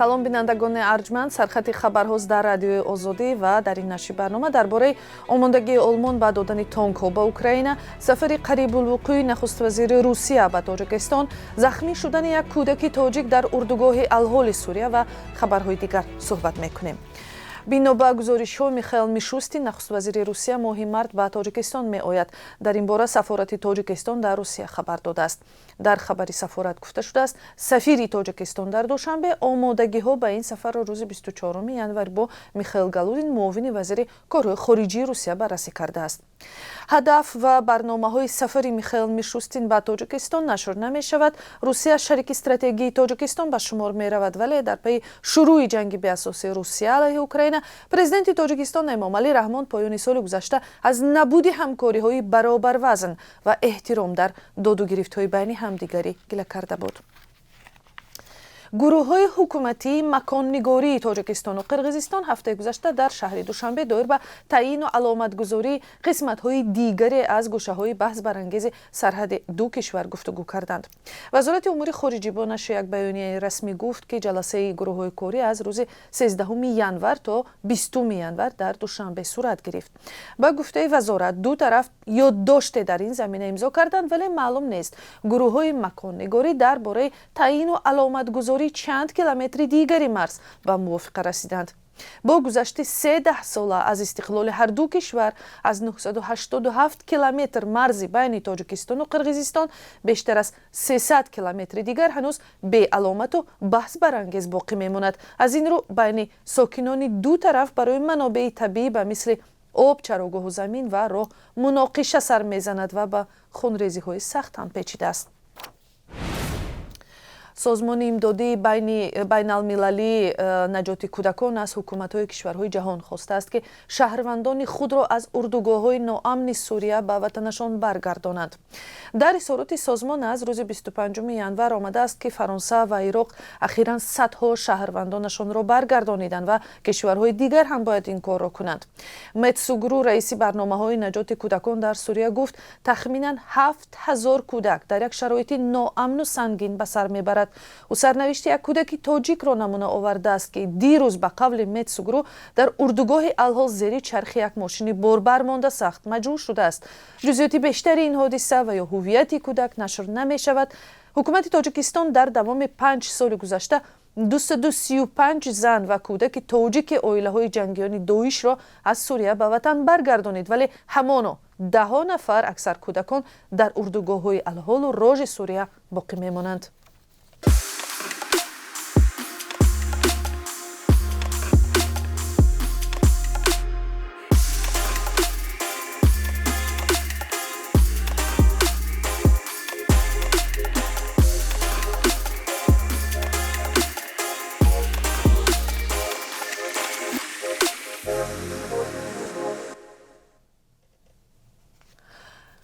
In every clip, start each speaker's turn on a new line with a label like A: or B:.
A: Салом, бинандагони арҷманд. Сархати хабарҳост дар Радиои Озодӣ ва дар ин нашри барнома дар бораи омодагии Олмон ба додани тонкҳо ба Украина, сафари қарибулвуқӯи нахуствазири Русия ба Тоҷикистон, захмӣ шудани як кӯдаки тоҷик дар урдугоҳи Алҳоли Сурия ва хабарҳои дигар суҳбат мекунем. Бино ба гузоришҳо, Михаил Мишустин, нахуствазири Русия, моҳи март ба Тоҷикистон меояд. Дар ин бора сафорати Тоҷикистон дар Русия хабар додааст. Дар хабари сафорат гуфта шудааст, сафири Тоҷикистон дар Душанбе омодагиҳо ба ин сафарро рӯзи 24 январ бо Михаил Галузин, муовини вазири корҳои хориҷии Русия, баррасӣ кардааст. Ҳадаф ва барномаҳои сафари Михаил Мишустин ба Тоҷикистон нашр намешавад. Русия шарики стратегии Тоҷикистон ба шумор меравад, вале дар пайи шурӯи ҷанги беасоси Русия алайҳи Украина, президенти Тоҷикистон Эмомалӣ Раҳмон поёни соли гузашта аз набуди ҳамкориҳои баробарвазн ва эҳтиром дар додугирифтҳои байни ҳамдигарӣ гила карда буд. Гурӯҳҳои ҳукуматии маконнигории Тоҷикистону Қирғизистон ҳафтаи гузашта дар шаҳри Душанбе доир ба таъйину аломатгузории қисматҳои дигаре аз гӯшаҳои баҳсбарангези сарҳади ду кишвар гуфтугӯ карданд. Вазорати умури хориҷӣ бо нашри як баёнияи расмӣ гуфт, ки ҷаласаи гурӯҳҳои корӣ аз рӯзи 13 январ то 20 январ дар Душанбе сурат гирифт. Ба гуфтаи вазорат, ду тараф ёддоште дар ин замина имзо карданд, вале маълум нест, гурӯҳҳои маконнигорӣ дар бораи таъйину аломатгузорӣ чанд километри дигари марз ба мувофиқа расиданд. Бо гузашти се даҳсола аз истиқлоли ҳар ду кишвар, аз 987 километр марзи байни Тоҷикистону Қирғизистон бештар аз 300 километри дигар ҳанӯз беаломату баҳсбарангез боқӣ мемонад. Аз ин рӯ байни сокинони ду тараф барои манобеи табиӣ ба мисли об, чарогоҳу замин ва роҳ муноқиша сар мезанад ва ба хунрезиҳои сахт ҳам печидааст. Созмони имдодии байналмилалии наҷоти кӯдакон аз ҳукуматҳои кишварҳои ҷаҳон хостааст, ки шаҳрвандони худро аз урдугоҳҳои ноамни Сурия ба ватанашон баргардонанд. Дар изҳороти созмон аз рӯзи 25 январ омадааст, ки Фаронса ва Ироқ ахиран садҳо шаҳрвандонашонро баргардониданд ва кишварҳои дигар ҳам бояд ин корро кунанд. Мет Сугру, раиси барномаҳои наҷоти кӯдакон дар Сурия, гуфт, тахминан 7000 кӯдак дар як шароити ноамну сангин ба сар мебарад. Ӯ сарнавишти як кӯдаки тоҷикро намуна овардааст, ки дирӯз, ба қавли Мет Сугру, дар урдугоҳи Алҳол зери чархи як мошини борбар монда сахт маҷрӯҳ шудааст. Ҷузъиёти бештари ин ҳодиса ва ё ҳуввияти кӯдак нашр намешавад. Ҳукумати Тоҷикистон дар давоми 5 соли гузашта 235 зан ва кӯдаки тоҷики оилаҳои ҷангиёни Доишро аз Сурия ба ватан баргардонид, вале ҳамоно даҳҳо нафар, аксар кӯдакон, дар урдугоҳҳои Алҳолу Рожи Сурия боқӣ мемонанд.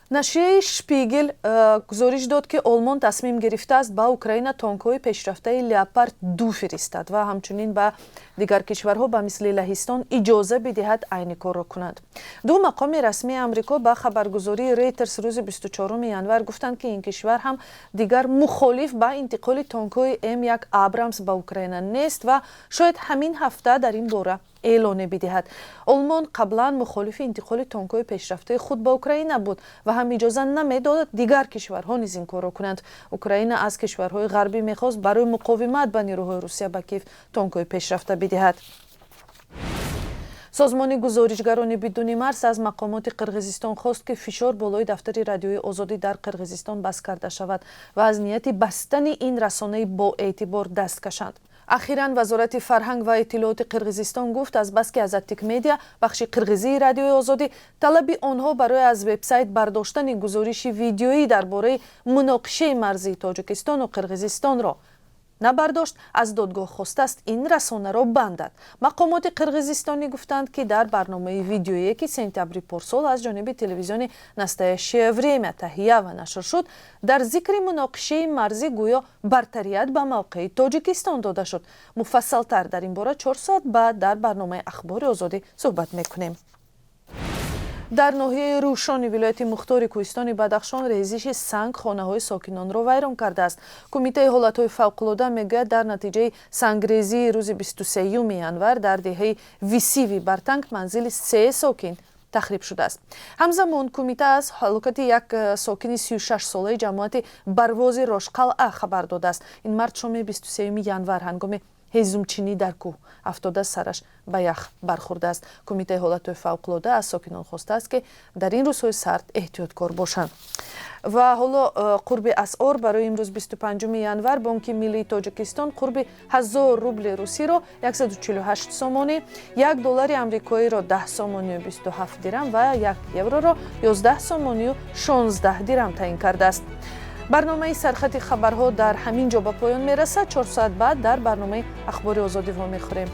A: Нашрияи Шпигел гузориш дод, ки Олмон тасмим гирифтааст ба Украина тонкҳои пешрафтаи Леопард 2 фиристад ва ҳамчунин ба дигар кишварҳо ба мисли Лаҳистон иҷоза бидиҳад айни корро кунанд. Ду мақоми расмии Амрико ба хабаргузории Рейтерс рӯзи 24 январ гуфтанд, ки ин кишвар ҳам дигар мухолиф ба интиқоли тонкҳои М1 Абрамс ба Украина нест ва шояд ҳамин ҳафта дар ин бора эълоне бидиҳад. Олмон қаблан мухолифи интиқоли тонкҳои пешрафтаи худ ба Украина буд ва ҳам иҷоза намедодад дигар кишварҳо низ ин корро кунанд. Украина аз кишварҳои ғарбӣ мехост барои муқовимат ба нерӯҳои Русия ба Киев тонкҳои пешрафта бидиҳад. Созмони Гузоришгарони бидуни марз аз мақомоти Қирғизистон хост, ки фишор болои дафтари Радиои Озодӣ дар Қирғизистон бас карда шавад ва аз нияти бастани ин расонаи боэътибор даст кашанд. Ахиран Вазорати фарҳанг ва иттилооти Қирғизистон гуфт, азбаски Азаттик Медиа, бахши қирғизии Радиои Озодӣ, талаби онҳо барои аз вебсайт бардоштани гузориши видеоӣ дар бораи муноқишаи марзии Тоҷикистону Қирғизистонро набардошт, аз додгоҳ хостааст ин расонаро бандад. Мақомоти қирғизистонӣ гуфтанд, ки дар барномаи видеое, ки сентябри порсол аз ҷониби телевизиони Настоящее время таҳия ва нашр шуд, дар зикри муноқишаи марзӣ гӯё бартарият ба мавқеи Тоҷикистон дода шуд. Муфассалтар дар ин бора 4 соат баъд дар барномаи Ахбори Озодӣ суҳбат мекунем. Дар ноҳияи Рӯшони вилояти мухтори кӯҳистони Бадахшон резиши санг хонаҳои сокинонро вайрон кардааст. Кумитаи ҳолатҳои фавқулода мегӯяд, дар натиҷаи сангрезии рӯзи 23 январ дар деҳаи Висиви Бартанг манзили се сокин тахриб шудааст. Ҳамзамон кумита аз ҳалокати як сокини 36-солаи ҷамоати Барвози Рошқалъа хабар додааст. Ин мард шоми 23 январ ҳангоми ҳезумчинӣ дар кӯҳ афтода, сараш ба ях бархӯрдааст. Кумитаи ҳолатҳои фавқулода аз сокинон хостааст, ки дар ин рӯзҳои сард эҳтиёткор бошанд. Ва ҳоло қурби асъор барои имрӯз, 25 январ. Бонки миллии Тоҷикистон қурби 1000 рубли русиро 148 сомонӣ, 1 доллари амрикоиро 10 сомонию 27 дирам ва 1 евроро 11 сомонию 16 дирам таъин кардааст. Барномаи Сархати хабарҳо дар ҳамин ҷо ба поён мерасад. 4 соат баъд дар барномаи Ахбори Озодӣ вомехӯрем.